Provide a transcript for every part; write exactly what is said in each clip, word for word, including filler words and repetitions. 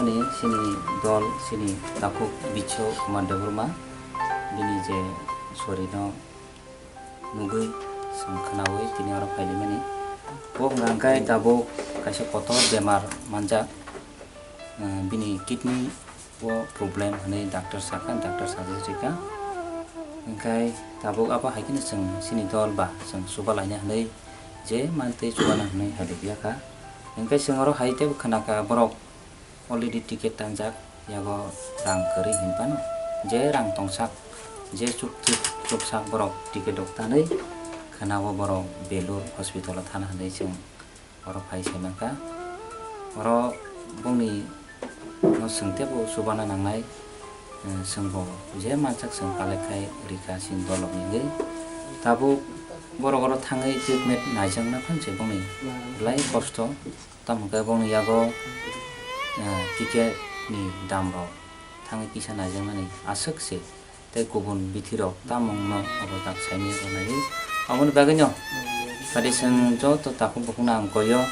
Ni sini dol, sini takhuk Bicho Kumar Debbarma, bini je sorino nugwi chwng khwnawi tini oro phailaimani. Bo hwnkha hwnkhe tabuk kaisa kotor bemar manjak, eh, bini kidney o problem hwnwi doctor sakha, doctor sajak rikha. Hwnkhe tabuk abo hai kheno chwng sini dol ba chwng chuba laina hwnwi je mantwi chubana hwnwi hai rwkha. Hwnkhe chwng oro hai teibo khwnakha borok already ticket tanjak, yago rang kwrwi hinphano je rang tongsak, je chukchuk chuksak borok ticket rok tanwi khwnao borok Belur hospital o thana hwnwi chwng oro phai sai mankha. Oro bongni no chwng teibo chubana nangnai, eh, chwngbo je mansak chwng palai khai rikha chini dolok ni wngwi. Tabuk borok oro thangwi treatment naijakna phan se bongni belai kosto. Tamo khe bongni yago, eh, ticket ni dam rok thangwi kisa naijaknani aswk se, tei kubun bithi rok tamo wngno abo tak saimanya rw naiwi. Aboni bagwino pati chwng joto takhuk bukhukno ang koyo,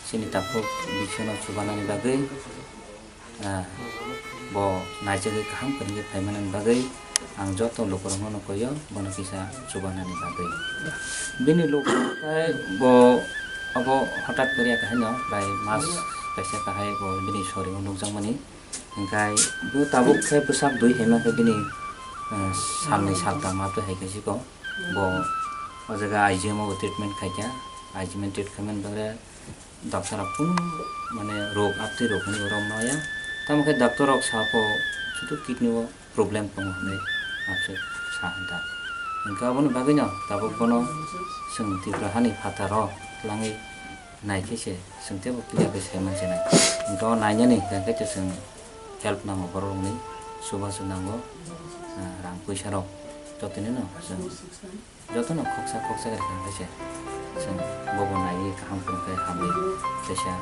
chini takhuk bisino chubanani bagwi, ah, bo naijagwi kaham kwrwngwi phaimanani bagwi ang joto lukurokno koyo, bono kisa chubanani bagwi. Bini lukurok khe bo abo hothat kwrwi ya kahai no, bai mas kaisa kahai bo bini soringo nukjakmani. Hwnkhe bo tabuk khe bwsak dui hai mankhe bini, eh, salnwi saltam atwi hai khe siko. Bo o jaga I G M o bo treatment khaikha, I G M o treat khaimani bagwi doctor rok kunu mane rog aptwi rog hinwi oro maya. Tamo khe doctor rok sako sudu kidney o problem tongo hinwi apswk sa hwnta. Hwnkhe aboni bagwino tabuk bono chwng Tripura hani phataro twlangwi nai khe se chwng teibo clear khe sai man se nai. Hwnkhe o nainani hwnkhe to chwng help nango borok rokni, chubachu nango, ah, rang puisa rok jotono no chwng jotono khoksa khoksa khe rwkha khe se chwng bobo naiwi kaham phuru khe hamwi teisa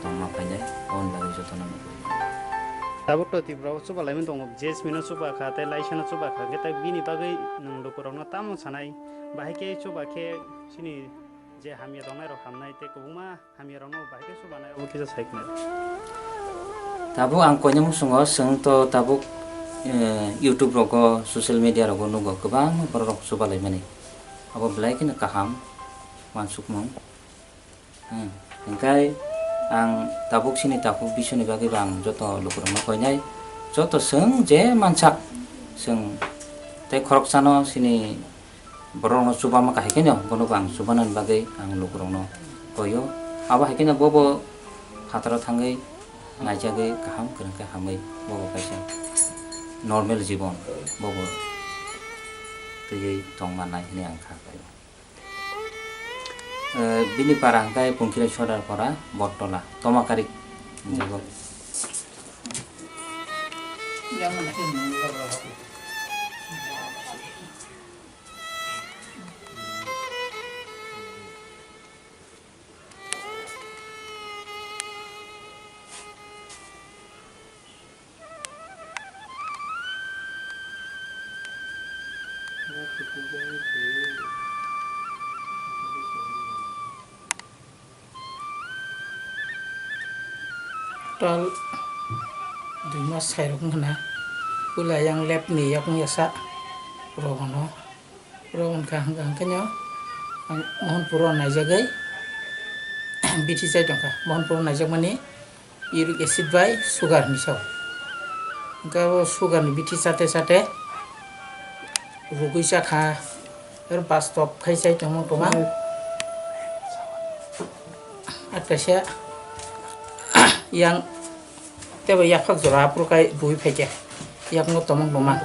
tongma phainai, aboni bagwi jotono nugwi. Tabuk to Tripura o chuba laimani tongo, J S P no chuba kha tei Laisa no chuba kha, hwnkhe tai bini bagwi nwng lukurokno tamo sanai? Bahai khe chuba khe chini je hamya tongnai rok hamnai tei kwbangma hamya rokno bahai khe chubanai, obo kisa sai khna. Tabuk ang koinwi muchungo, chwng to tabuk, eh, YouTube rogo, social media rogo nugo kwbangma borok rok chuba laimani. Abo belai kheno kaham uansukmung. Hmm. Hwnkhe ang tabuk chini takhuk bisini bagwi bo ang joto lukurokno koinai, joto chwng je mansak, chwng tei khoroksano chini borokno chubama kahai khe no, bono bo ang chubanani bagwi ang lukurokno koio. Abo hai khe no bobo phataro thangwi naijagwi kaham kwrwng khe hamwi bobo kaisa normal jibon bobo twiwi tongma nai hwnwi ang kha khaio. Eh, bini para hwnkhe Pungkhirai Sodar para Bottola, Tomakari. Tal dui mas sairok wngkha na, puila yang lab ni yakung yasa rogono, rogon kha hwnkha hwnkhe no ang Mohanpur o naijagwi bithi chai tongkha. Mohanpur o naijakmani uric acid bai sugar hinwi sao. Hwnkhe o sugar ni bithi chate chate rugwi chakha, aro bus stop khai chai tongmung tongma. Akaisa yang tebo yaphak jora aphuru kai rui phaikhe yakno tongmung tongma.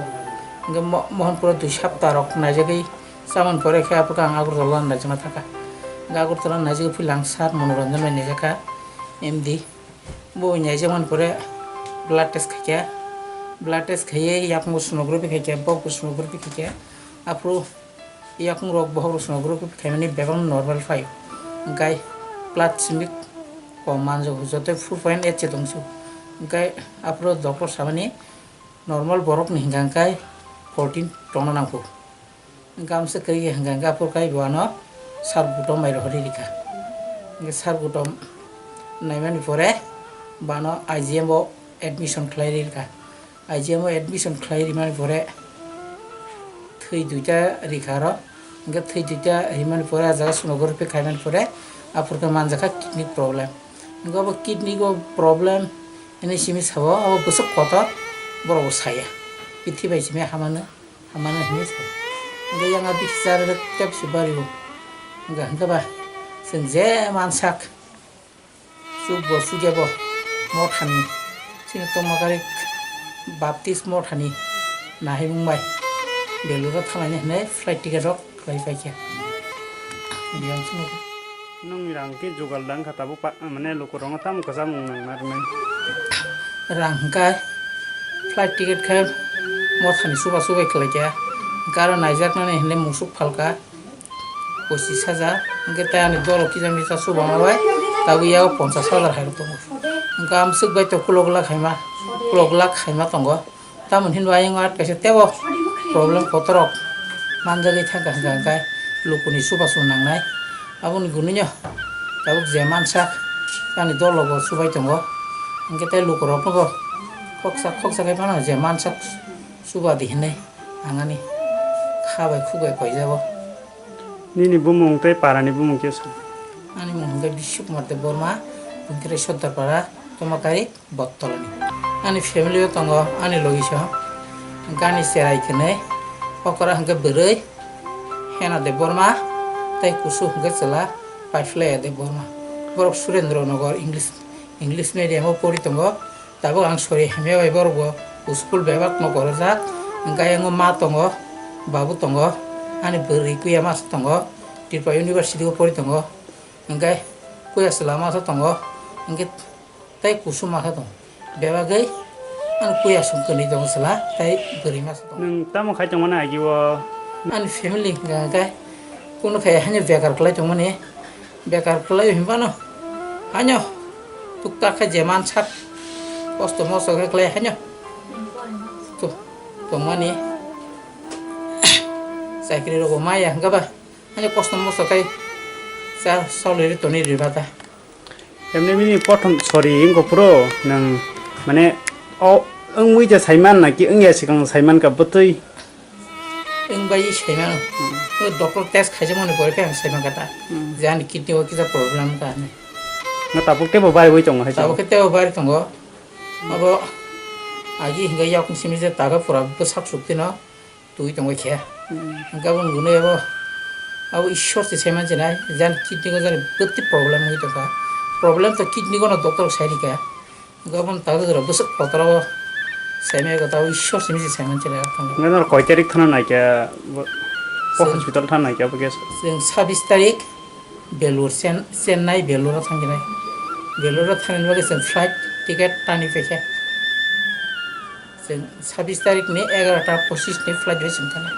Hwnkhe Mo-, Mohanpuro dui sapta rok naijagwi chamani pore khe aphuru ang Agartala naijakna thangkha. Hwnkhe Agartala naijagwi phila ang sir Monoranjan bai naijakha M D. Bo naijakmani pore blood test khaikha, blood test khaiwi yakung sonography khaikha, bokbo sonography khaikha, aphuru yakung rok bohok rok sonography khaimani bebak normal phaio, hwnkhe blood simi kom manjak joto four point eight se tongsu, hwnkhe aphuru doctor samani normal borok ni hwnkha hwnkhe fourteen tongna nangkuk. Gamsa kwrwi hwnkha hwnkhe aphuru kai bo ano sar gutom bai rohorwi rikha. Hwnkhe sar gutom naimani pore bo ano I G M o admission khlai ri kha. I G M o admission khlai rimani pore thwi duita rikha aro, hwnkhe thwi duita rimani pore ah jaga sonography khaimani pore aphurkhe manjakha kidney problem. Hwnkhe abo kidney o problem hwnwi simi sabo, abo bwswk kotor borok bo saya. Bithi bai simi hamano, hamano hwnwi sabo. Hwnkhe yang a bithi chara rwk tei bisi bari o. Hwnkhe, hwnkhe ba chwng je mansak. Chukbo chukya bo mothani, chini Tomakari Baptist mothani nahimung bai Belura thangnani hwnwi flight ticket rok khlai paikha. Biyang chwng Nungni rang khe jugal da wngkha tabuk pa-, mane lukurokno tamo kwchangmung nangna rwnai. Rang hwnkhe flight ticket khe mothani chuba chubai khlaikha, hwnkhe aro naijaknani hwnwi musuk phalkha. Pochis hajar, hwnkhe tei ani dolo kisa misa chubama bai tabuk yago ponchas hajar hai rok tongo. Hwnkhe amswk bai to kolok glak khaima, kolok glak khaima tongo. Tamoni hinba ayang at kaisa tebo problem kotorok manjagwi thangkha hwnkha hwnkhe lukuni chubachu nangnai. Aboni gwnwino tabuk je mansak ani dolo bo chubai tongo. Hwnkhe tei lukurokno bo khoksa khoksa khe phano je mansak chubadi hinwi ang ani kha bai khuk bai koijago. Nini bumung tei parani bumung khe sa? Ani mung hwnkhe Biswa Kumar Debbarma, Bungkrai Soddarpara, Tomakari Bottolani. Ani family o tongo ani logi song, hwnkhe ani cherai kwnwi, okra hwnkhe bwrwi Hena Debbarma, tei kusu hwnkhe chwla Paiphlaiya Debbarma. Borok Surendra Nagar English, English medium o pori tongo. Tabuk ang sori hamya bai borok bo school bebak no gorojak. Hwnkhe ayang o ma tongo, babu tongo, ani bwrwi kuya masa tongo, Tripura University o pori tongo. Hwnkhe kuya chwla masa tongo, hwnkhe tei kusu masa tongo. Bebagwi ani kuya song kwnwi tongo chwla tei bwrwi masa tongo. Nwng tamo khai tongmani agi o? Ani family hwnkha hwnkhe kunu khe haino bekar kwlai tongmani. Bekar kwlai hinphano haino tuktak khe je mansak kosto mosto khe kwlai haino to-, tongmani chakri rokbo maya hwnkhe ba haino kosto mosto khe cha soliri toni riba ta. Emni bini pothom sori wngkha phuru nwng mane o wngwi je saiman naki wngya swkang saiman ka bwtwi? Wng bai saiman. Hmm. O doctor test khaijakmani pore khe ang saiman kha ta. Hmm. Je ani kidney o kisa problem wngkha hinwi. Nga tabuk teibo bariwi tongo hai tabuk khe teibo bari tongo. Abo agi hwnkhe yakung simi je taga pura bwsak suk tino twi tongwi khe. Hmm. Hwnkhe aboni gwnwi abo, abo Ishwar se saiman se nai, je ani kidney o jani bwtwi problem wngwi tongkha. Problem to kidney o no doctor sai rikha. Gabon ta dudra bwswk kotor o saimaya kotha o Ishwar simi se saiman chwla tong. Nang nor koi tarik thana naikha bo, bo Chwng hospital thana naikha bo khe? Chwng sabis tarik Belur Chen-, Chennai Belur o thangkhe nai. Belur o thangni bagwi chwng flight ticket tani paikha. Chwng sabis tarik ni egarota pochis ni flight bai chwng thanai.